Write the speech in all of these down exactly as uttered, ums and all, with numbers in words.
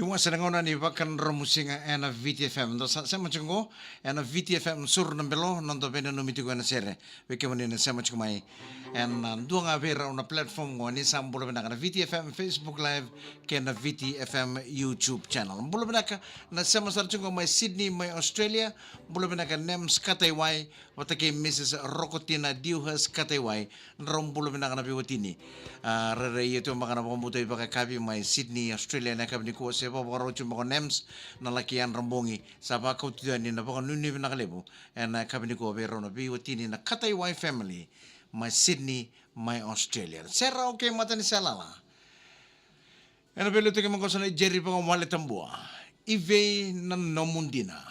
Ni wase na gauna ni vakadromusiga ena Viti F M. Da sa sema tiko qo ena Viti F M, Suru na Belo, noda veinanumi tiko ena sere. Vei kemuni na sema tiko mai ena dua ga vei rau na platform qo, ni sa bula vinaka na Viti F M Facebook Live kei na Viti F M YouTube channel. Bula vinaka na sema sara tiko qo mai Sydney, mai Australia. Bula vinaka Nems Kataiwai vata kei Mrs Rokotina Dewhurst Kataiwai. Drau bula vinaka na veiwatini. A, rairai ia tu beka na vakabauta ivakayakavi mai Sydney, Australia, ena yakavi nikua, se vakavakarau tu beka o Nems, na laki yadra bogi. Sa vakauta tu yani na vakanuinui vinaka levu ena yakavi nikua vei rau na veiwatini na Kataiwai family mai Sydney, mai Australia. Sera, okay, mata ni selala. Ena veiliutaki mai qo sa na i Jerry Vakawale Tabua. I vei na nomu dina?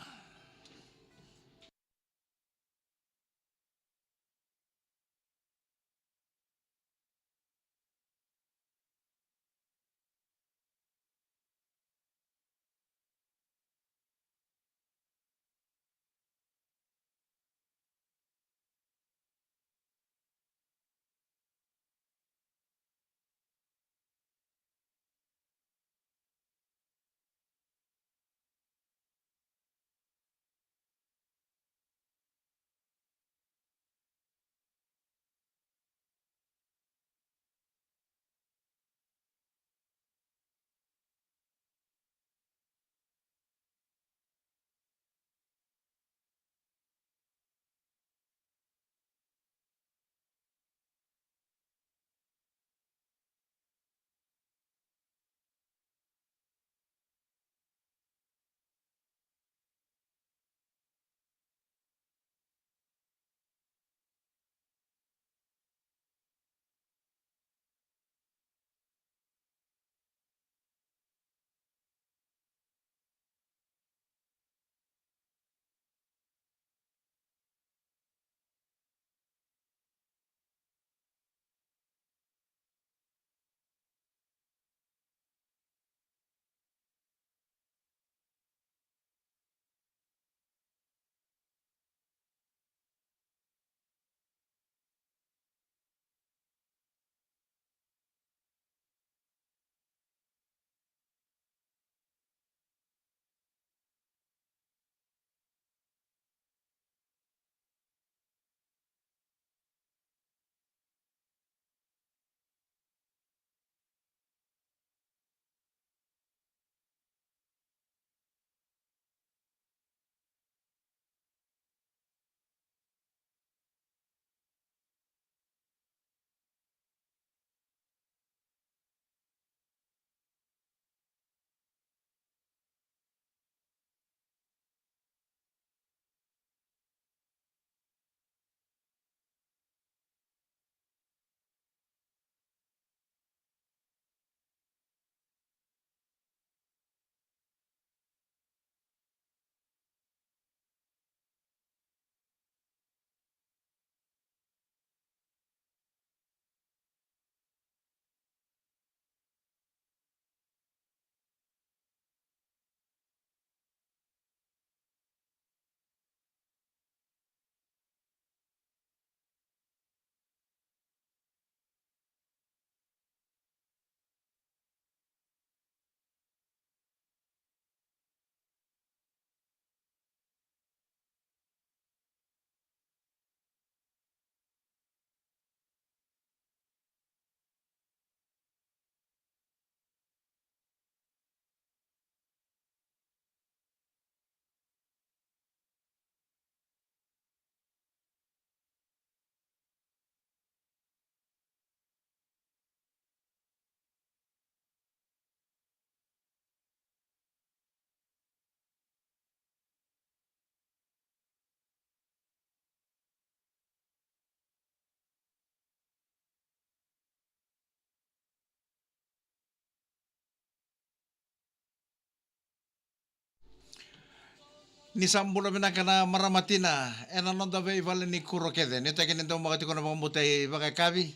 Ni sa bula vinaka na marama tina ena noda veivale ni kuro kece. Ni taki ni daumaka tiko na vakabauta ivakayakavi.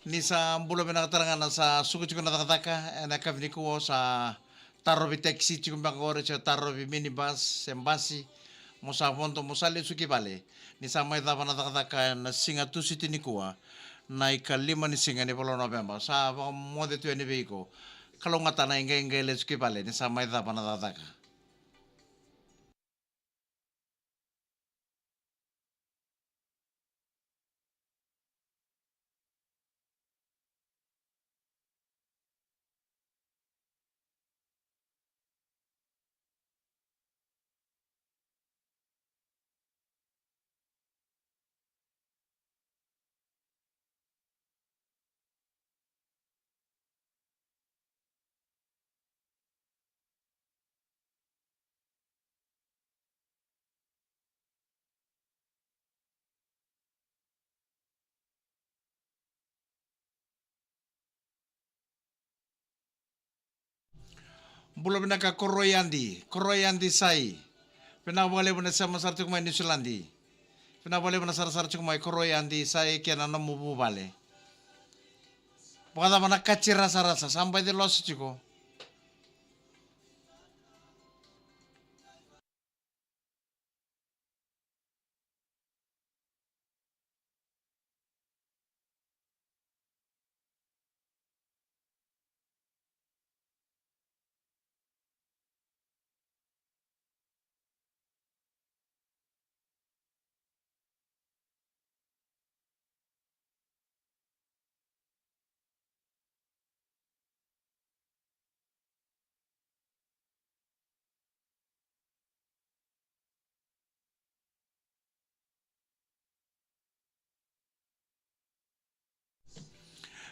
Ni sa bula vinaka tale ga na sa suka tiko na cakacaka ena yakavi nikua, sa tarovi taxi tiko beka qori, se tarovi minibus se basi, mo sa vodo mo sa lesu ki vale. Ni sa mai cava na cakacaka ena siga Tusiti nikua, na ikalima ni siga ni vula o Noveba. Sa vakamoce tu yani vei iko Kalougata na iqaiqai lesu ki vale ni sa mai cava na cakacaka. Bula vinaka Koroi Adi, Koroi Adi Sai. Vinaka vakalevu na sema sara tiko mai Niusiladi. Vinaka vakalevu na sarasara tiko mai Koroi Adi Sai kei na nomu vuvale. Vakacava na kati rasarasa, sa baci losa tiko.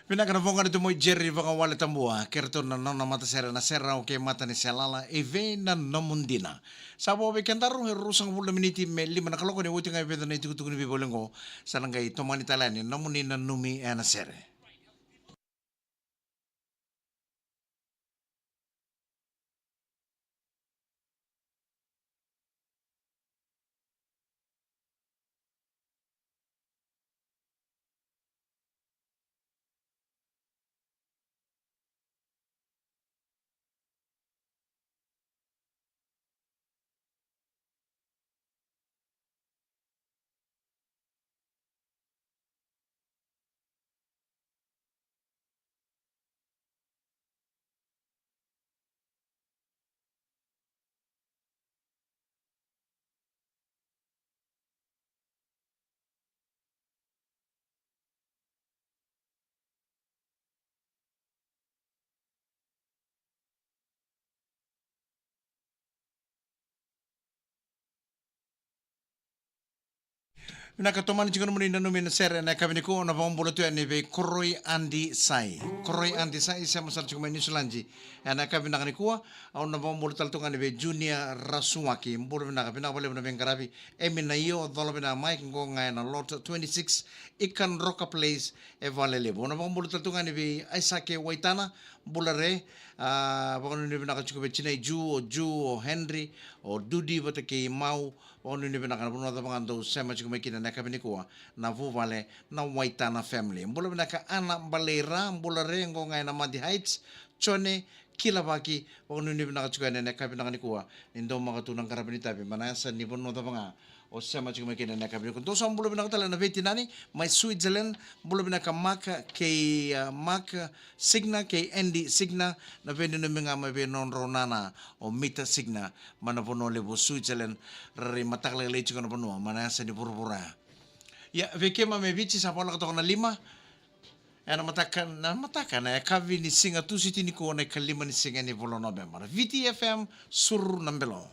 Vinaka na voqa ni tumoi Jerry Vagawale Tabua, kei ratou na nona matasere na Serau kei Mata ni Selala, i vei na nomu dina. Sa vo vei kedaru e ruasagavulu na miniti me lima na kaloko ni oti ga e vica na itukutuku ni veivolego. Sa na qai tomani tale yani na nomuni nanumi ena sere. Vinaka, tomani tiko nomuni nanumi na sere ena yakavi nikua. Au na vakabula tu yani vei Koroi Adi Sai. Koroi Adi Sai, sema sara tiko mai Niusiladi ena yakavi vinaka nikua. Au na vakabula tale tu ga yani vei Junior Rasuaki. Bula vinaka, vinaka vakalevu na veiqaravi. Emi Naio, cola vinaka mai, qo ga ena Lot twenty-six, Ikan Roka Place, e Valelevu. Au na vakabula tale tu ga yani vei Aisake Waitana, bula re, a, vakanuinui vinaka tiko vei tinai Ju, o Ju, o Henry, o Dudi vata kei Mau, vakanuinui vinaka na vanua cava ga dou sema tiko mai kina ena yakavi nikua, na vuvale na Waitana family. Bula vinaka Ana Baleira, bula re, qo ga ena Madi Heights, Jone, Kilavaki, vakanuinui vinaka tiko yani ena yakavi vinaka nikua, ni dou maka tu na qaravi ni tavi, mai na yasa ni vanua cava ga o sema tiko mai kina ena yakavi nikua. Dou sa bula vinaka tale na veitinani mai Switzerland, bula vinaka Mark kei, a, Mark Signa kei Andy Signa, na veinanumi ga mai vei nodrau nana o Mita Signa, mai na vanua levu o Switzerland, ra raimataka lailai tiko na vanua, mai na yasa ni vuravura. Ia, vei keimami e Viti sa voleka toka na lima, ena mataka, na mataka, na yakavi ni siga Tusiti nikua na ikalima ni siga ni vula o Noveba. Viti F M, suru na belo.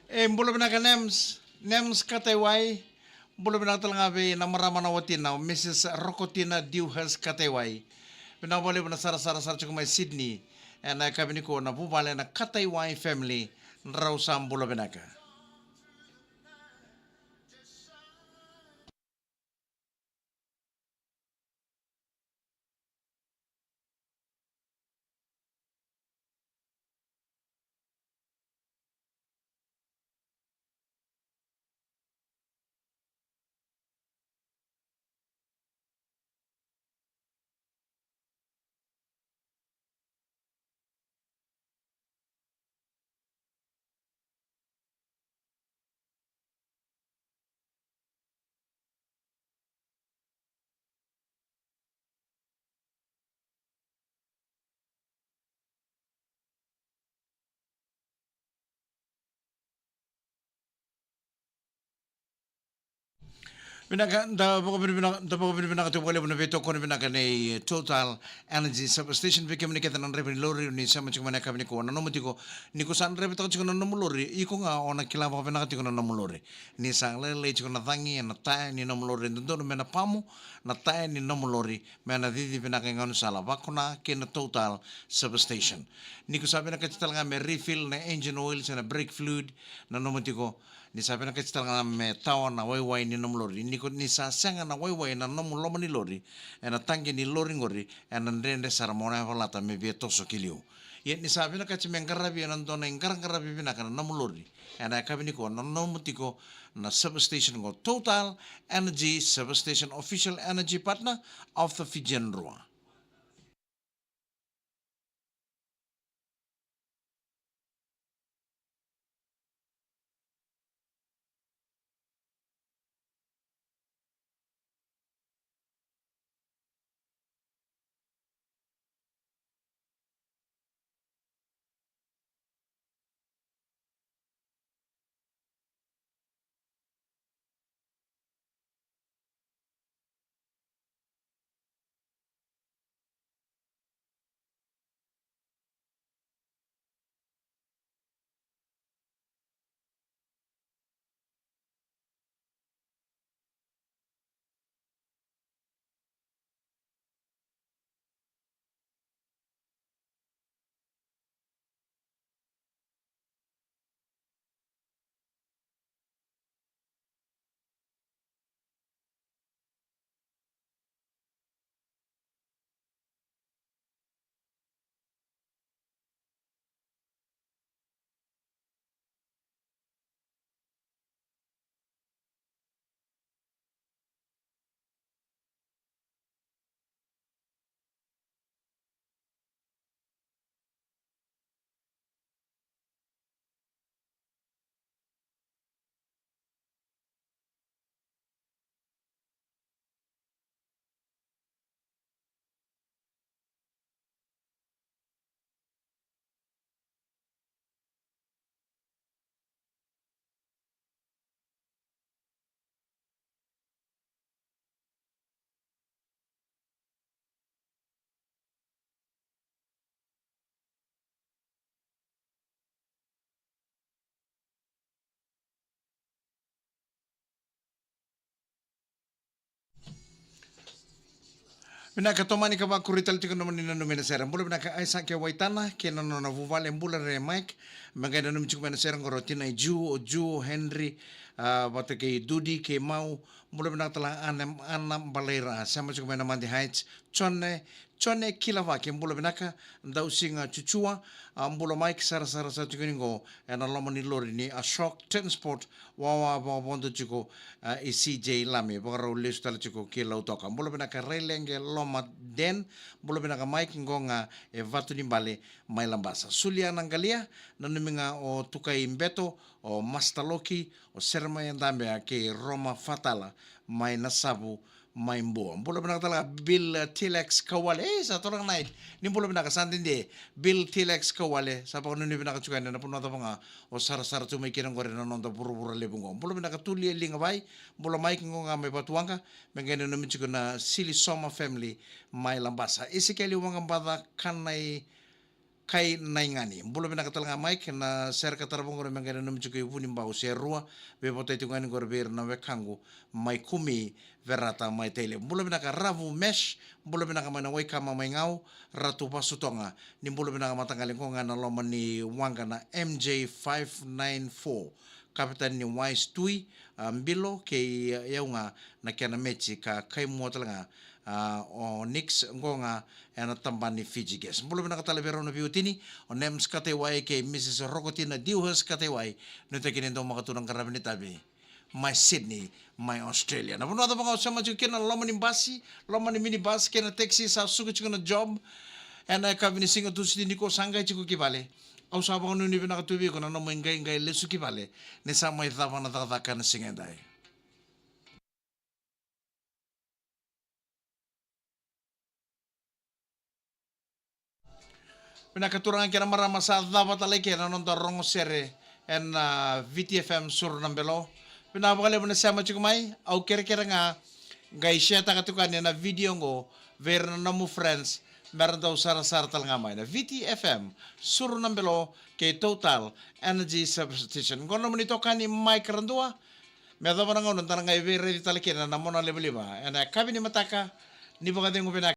E bula vinaka Nems, Nems Kataiwai. Bula vinaka tale ga vei na marama na watina, o Mrs Rokotina Dewhurst Kataiwai. Vinaka vakalevu na sarasara sara tiko mai Sydney ena yakavi nikua, na vuvale na Kataiwai family. Drau sa bula vinaka. Vinaka, da vakavinavinaka, da vakavinavinaka tiko vakalevu na veitokoni vinaka nei Total Energy Substation. Vei kemuni kece na draiva ni lori, ni sema tiko mai na yakavi nikua, nanuma tiko, ni ko sa draivataka tiko na nomu lori, iko ga o na kila vakavinaka tiko na nomu lori. Ni sa lailai tiko na cagi ena taya ni nomu lori, e dodonu me na pamu na taya ni nomu lori, me na cici vinaka e gaunisala, vakuna kei na Total Substation. Ni ko sa vinakati tale ga me refill na engine oil se na brake fluid, nanuma tiko, ni sa vinakati tale ga me tawa na waiwai ni nomu lori. Ni ko ni sa sega na waiwai na nomu loma ni lori, ena tanki ni lori qori, ena dredre sara mo na yavalata me via toso ki liu. Ia ni sa vinakati me qaravi ena dua na iqaraqaravi vinaka na nomu lori, ena yakavi nikua, nanuma tiko na Substation qo, Total Energy Substation, official energy partner of the Fijian Drua. Vinaka, tomani ka vakuri tale tiko na nomuni nanumi na sere. Bula vinaka Isaac e Waitana kei na nona vuvale, bula re Mike. Me qai nanumi tiko mai na sere qo o tinai Ju, o Ju, o Henry, a, vata kei Dudi kei Mau. Bula vinaka tale Ana, Ana Balaira, sema tiko mai na Madi Heights. Jone, Jone Kilavaki, bula vinaka. Dausiga Cucua, a, bula Mike, sarasara sa tiko ni qo ena loma ni lori ni Ashok Transport, wawa vakavodo tiko, a, i C J Lami, vakarau lesu tale tiko ki Lautoka. Bula vinaka Raileqe Loma Den, bula vinaka Mike, qo ga e Vatunibale mai Labasa. Suliana Qalia, nanumi ga o Tukai Beto, o Master Loki, o Seremaia Dabea kei Roma Fatala mai Nasavu, mai Bua. Bula vinaka tale ga Bill, uh, Tilex Kauwale. E, sa tola ga night. Ni bula vinaka, sa dede. Bill Tilex Kauwale, sa vakanuinui vinaka tiko yani ena vanua cava ga o sarasara tu mai kina qori ena noda vuravura levu qo. Bula vinaka Tulia Ligavai, bula Mike, qo ga mai Vatuwaqa, me qai nanumi tiko na Sili Soma family mai Labasa. Isikeli Waqabaca Kanai Kai Naigani. Bula vinaka tale ga Mike, na sere ka tarava qori me qai nanumi tiko i Vunibau se rua, veivotai tiko ga ni qori vei ira na wekaqu mai Kumi, Verata mai Tailevu. Bula vinaka Ravu Mesh, bula vinaka mai na Waikama mai Gau, Ratu Vasutoga, ni bula vinaka mataqali qo ga na loma ni waqa na M J five nine four. Kapitani ni Wise Tui, a, Bilo, kei, a, yau ga na kena meci ka kai mua tale ga, a, o Nix, qo ga ena tabana ni Fiji Gas. Bula vinaka tale vei rau na veiwatini, o Nems Kataiwai kei Missus Rokotina Dewhurst Kataiwai, nuitaki ni dau maka tu na qaravi ni tavi mai Sydney, mai Australia. Na vanua cava ga o sema tiko kina, loma ni basi, loma ni minibus kei na taxi, sa suka tiko na job ena yakavi ni siga Tusiti ni ko sa qai tiko ki vale. Au sa vakanuinui vinaka tu vei iko na nomu iqaiqai lesu ki vale, ni sa mai cava na cakacaka ena siga edai. Vinaka turaga kei na marama, sa cava tale kei na noda rogo sere ena, ah, V T F M Suru na Belo. Vinaka vakalevu na sema tiko mai, au kerekere ga qai share-taka tiko yani na video qo vei ira na nomu friends, me ra dau sarasara tale ga mai na V T F M Suru na Belo kei Total Energy Substation. Qo na nomuni itokani Mike Radua. Me yacova na gauna da na qai veiraici tale kina na mona livaliva ena yakavi ni mataka. Ni vakacegu vinaka.